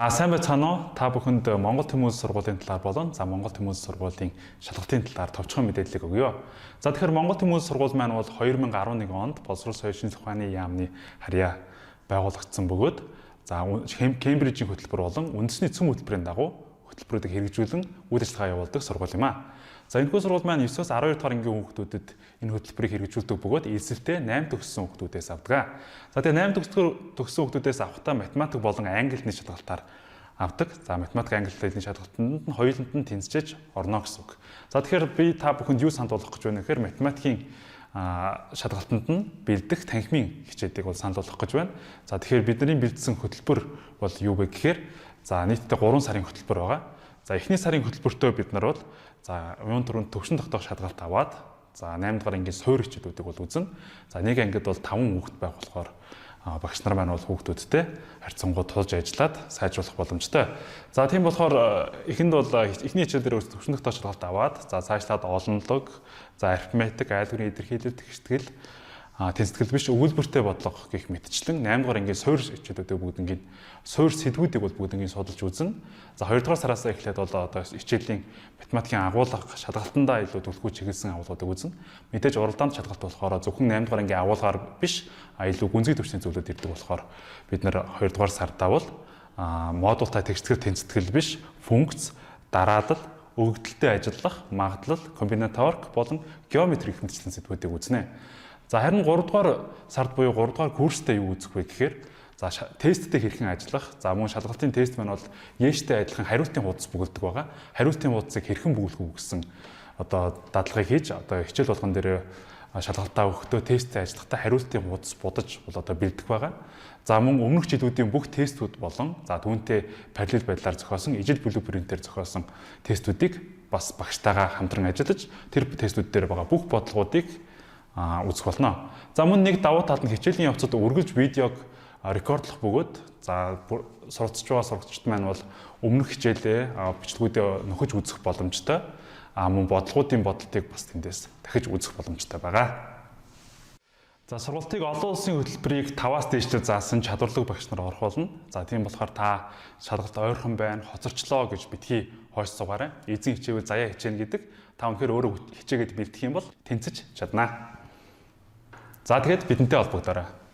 А сайн байцгаана уу? Та бүхэнд Монгол Тэмүүл сургуулийн талаар болон за Монгол Тэмүүл сургуулийн шалгалтын талаар товчхон мэдээллийг өгье. За, тэгэхээр Монгол Тэмүүл сургууль маань бол 2011 онд Боловсрол соёл шинжлэх ухааны яамны харьяа байгуулагдсан бөгөөд за Кембрижийн хөтөлбөр болон үндэсний цөм хөтөлбөрийн дагуу хөтөлбөрүүдийг хэрэгжүүлэн үйл ажиллагаа явуулдаг сургууль юм а. За, энэхүү сургууль маань 9-оос 12 дугаар ангийн хүүхдүүдэд энэ хөтөлбөрийг хэрэгжүүлдэг бөгөөд элсэлтээ 8 төгссөн хүүхдүүдээс авдаг. За, тэгээ 8 төгссөн хүүхдүүдээс авахдаа математик болон англи хэлний шалгалтаар авдаг. За, математик, англи хэлний шалгалтанд нь хоёуланд нь тэнцэж орно гэсэн үг. За, тэгэхээр би та бүхэнд юу санал болгох гэж байна гэхээр математикийн шалгалтанд нь бэлдэх танхимын хичээлийг бол санал болгох гэж байна. За, тэгэхээр бидний бэлдсэн хөтөлбөр бол юу вэ гэхээр за нийтдээ 3 сарын хөтөлбөр байгаа. За, эхний сарын хөтөлбөртөө бид нар бол за юун түрүүнд төвшин тогтоох шалгалт аваад, за 8 дугаар ангийн суур хичээлүүдийг бол үзнэ. За, нэг ангид бол 5 хүүхэд байх болохоор багш нар маань бол хүүхдүүдтэй харьцангуй тулж ажиллаад сайжруулах боломжтой. За, тийм болохоор эхэнд бол эхний хичээл дээр төвшин тогтоох шалгалт аваад, за цаашлаад олонлог, за арифметик, айлгарын илэрхийлэл, тэгштгэл, тэнцэтгэл биш өгүүлбэртэй бодлого гэх мэтчлэн 8 дугаар ангийн суур хичээлүүдийг бүгднийг, суур сэдвүүдийг бол бүгднийг судалж үзнэ. За, 2 дугаар сараас эхлээд бол одоо хичээлийн математикийн агуулга, шалгалтандаа илүү түлхүү чиглэсэн агуулгуудыг үзнэ. Мэдээж уралдаанд шалгалт болохоор зөвхөн 8 дугаар ангийн агуулгаар биш, илүү гүнзгий түвшний зүйлүүд ирдэг болохоор бид нар 2 дугаар сардаа бол модултай тэгштгэл, тэнцэтгэл биш функц, дараалал, өгөгдөлтэй ажиллах, магадлал, комбинаторик болон геометри гэх мэтчлэн сэдвүүдийг үзнэ. За, харин 3 дугаар сард буюу 3 дугаар курстэй юу үзэх вэ гэхээр за тесттэй хэрхэн ажиллах, за мөн шалгалтын тест маань бол ЕШ-тэй адилхан хариултын хуудас бөглөдөг байгаа. Хариултын хуудасыг хэрхэн бөглөх үү гэсэн одоо дадлагыг хийж, одоо хичээл болгон дээр шалгалтаа өгөхдөө тесттэй ажиллахдаа хариултын хуудас будаж бол одоо бэлдэх байгаа. За, мөн өмнөх жилүүдийн бүх тестүүд болон за түүнтэй параллел байдлаар зохиосон ижил blueprint-ээр зохиосон тестүүдийг бас багштайгаа хамтран ажиллаж, тэр тестүүд дээр байгаа бүх бодлогоодыг үзэх болно. За, мөн нэг давуу тал нь хичээлийн явцад үргэлж видеог рекордлох бөгөөд за суралцж байгаа сурагчид маань бол өмнөх хичээлээ, бичлэгүүдээ нөхөж үзэх боломжтой. А мөн бодлогоодын бодолтыг бас тэндээс дахиж үзэх боломжтой байгаа. За, сургалтыг олон улсын хөтөлбөрийг 5-аас дээшлээ заасан чадварлаг багш нар орох болно. За, тийм болохоор та шалгалт ойрхон байна, хоцорчлоо гэж битгий хойш суугаарай. Эзэн хичээвэл заяа хичээнэ гэдэг. Та үнэхээр өөрөө хичээгээд бэлдэх юм бол тэнцэж чаднаа. За, тэгэхэд бидэнтэй холбогдоорой.